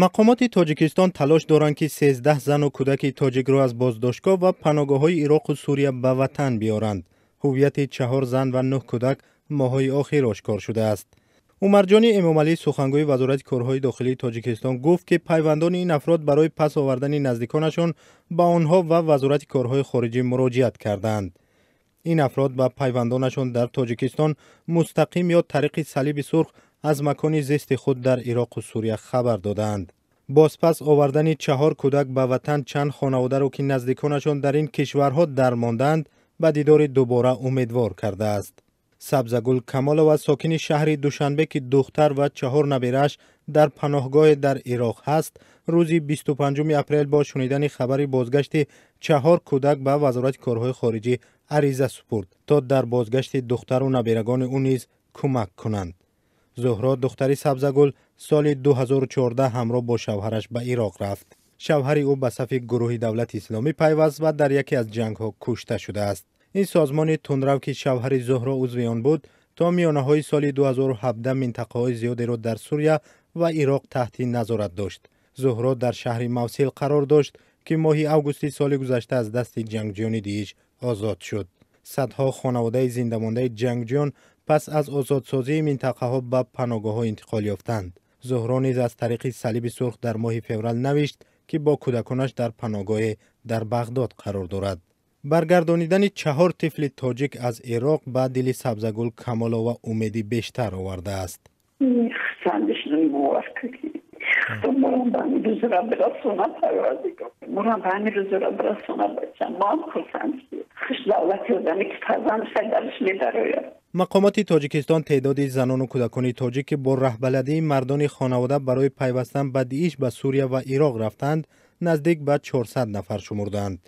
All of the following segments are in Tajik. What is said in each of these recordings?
Мақомоти Тоҷикистон талош доранд, ки 13 зану кӯдаки тоҷикро аз боздоштгоҳ ва паноҳгоҳҳои Ироқу Сурия ба ватан биёранд. Ҳуввияти 4 зан ва 9 кӯдак моҳҳои охир ошкор шудааст. Умарҷони Эмомалӣ, сухангӯи Вазорати корҳои дохилии Тоҷикистон, гуфт, ки пайвандони ин афрод барои пас овардани наздиконашон ба онҳо ва Вазорати корҳои хориҷӣ муроҷиат кардаанд. Ин афрод ба пайвандонашон дар Тоҷикистон мустақим ё тариқи Салиби Сурх аз макони зисти худ дар Ироқу Сурия хабар додаанд. Бозпас овардани 4 кӯдак ба ватан чанд хонаводаро, ки наздиконашон дар ин кишварҳо дармондаанд, ба дидори дубора умедвор кардааст. Сабзагул Камолова, сокини шаҳри Душанбе, ки духтар ва 4 наберааш дар паноҳгоҳе дар Ироқ ҳаст, рӯзи 25 апрел бо шунидани хабари бозгашти 4 кӯдак ба Вазорати корҳои хориҷӣ ариза супурд, то дар бозгашти духтару наберагони ӯ низ кӯмак кунанд. Зуҳро, духтари Сабзагул, соли 2014 ҳамроҳ бо шавҳараш ба Ироқ рафт. Шавҳари ӯ ба сафи гурӯҳи Давлати Исломӣ пайваст ва дар яке аз ҷангҳо кушта шудааст. Ин созмони тундрав, ки шавҳари Зуҳро узви он буд, то миёнаҳои соли 2017 минтақаҳои зиёдеро дар Сурия ва Ироқ таҳти назорат дошт. Зуҳро дар шаҳри Мавсил қарор дошт, ки моҳи августи соли гузашта аз дасти ҷангҷиёни Дииш озод шуд. Садҳо хонаводаи зиндамондаи ҷангҷиён пас аз озодсозии минтақаҳо ба паноҳгоҳҳо интиқол ёфтанд. Зуҳро низ аз тариқи Салиби Сурх дар моҳи феврал навишт, ки бо кӯдаконаш дар паноҳгоҳе дар Бағдод қарор дорад. Баргардонидани 4 тифли тоҷик аз Ироқ ба дили Сабзагул Камолова умеди бештар овардааст. Мақомоти Тоҷикистон теъдоди занону кӯдакони тоҷик, ки бо раҳбаладии мардони хонавода барои пайвастан ба Дииш ба Сурия ва Ироқ рафтанд, наздик ба 400 нафар шумурданд.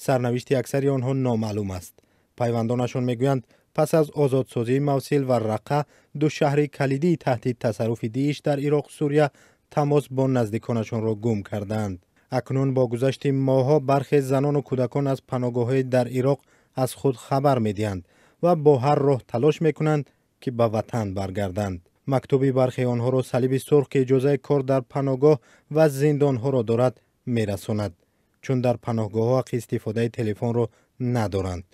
Сарнавишти аксари онҳо номаълум аст. Пайвандонашон мегӯянд, пас аз озодсозии Мавсил ва Рақа, ду шаҳри калидии таҳти тасарруфи Дииш дар Ироқу Сурия, тамос бо наздиконашонро гум кардаанд. Акнун бо гузашти моҳҳо бархе занону кӯдакон аз паноҳгоҳҳои дар Ироқ аз худ хабар медиҳанд ва бо ҳар роҳ талош мекунанд, ки ба ватан баргарданд. Мактуби бархе онҳоро Салиби Сурх, ки иҷозаи кор дар паноҳгоҳ ва зиндонҳоро дорад, мерасонад, чун дар паноҳгоҳҳо ҳаққи истифодаи телефонро надоранд.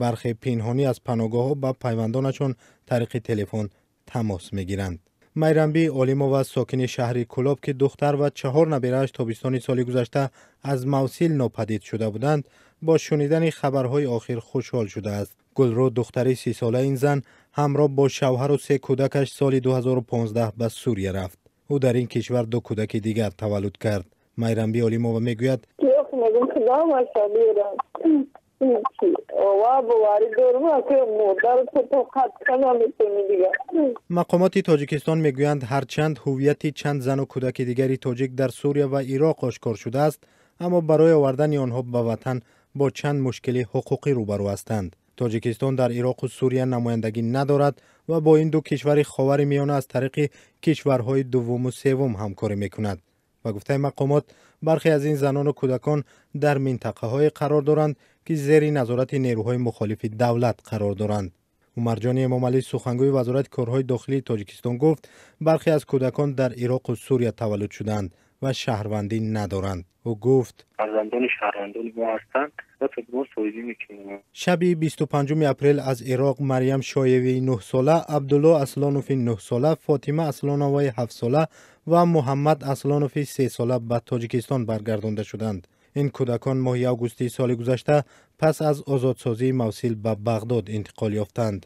Бархе пинҳонӣ аз паноҳгоҳҳо ба пайвандонашон тариқи телефон тамос мегиранд. Майрамбӣ Олимова, сокини шаҳри Кӯлоб, ки духтар ва 4 наберааш тобистони соли гузашта аз Мавсил нопадид шуда буданд, бо шунидани хабарҳои охир хушҳол шудааст. Гулрӯ, духтари 30-солаи ин зан, ҳамроҳ бо шавҳару 3 кӯдакаш соли 2015 ба Сурия рафт. Ӯ дар ин кишвар 2 кӯдаки дигар таваллуд кард. Майрамбӣ Олимова мегӯяд: Мақомоти Тоҷикистон мегӯянд, ҳарчанд ҳуввияти чанд зану кӯдаки дигари тоҷик дар Сурия ва Ироқ ошкор шудааст, аммо барои овардани онҳо ба ватан бо чанд мушкили ҳуқуқӣ рӯбарӯ ҳастанд. Тоҷикистон дар Ироқу Сурия намояндагӣ надорад ва бо ин ду кишвари Ховари Миёна аз тариқи кишварҳои дуввуму севум ҳамкорӣ мекунад. Ба гуфтаи мақомот, бархе аз ин занону кӯдакон дар минтақаҳое қарор доранд, ки зери назорати нерӯҳои мухолифи давлат қарор доранд. Умарҷони Эмомалӣ, сухангӯи Вазорати корҳои дохилии Тоҷикистон, гуфт, бархе аз кӯдакон дар Ироқу Сурия таваллуд шуданд ва шаҳрвандӣ надоранд. Ӯ гуфт: фарзандони шаҳрвандони мо ҳастанд ва мо соҳибӣ мекунем. Шаби 25 апрел аз Ироқ Марьям Шоевии 9-сола, Абдулло Аслонови 9-сола, Фотима Аслоноваи 7-сола ва Муҳаммад Аслонови 3-сола ба Тоҷикистон баргардонда шуданд. Ин кӯдакон моҳи августи соли гузашта пас аз озодсозии Мавсил ба Бағдод интиқол ёфтанд.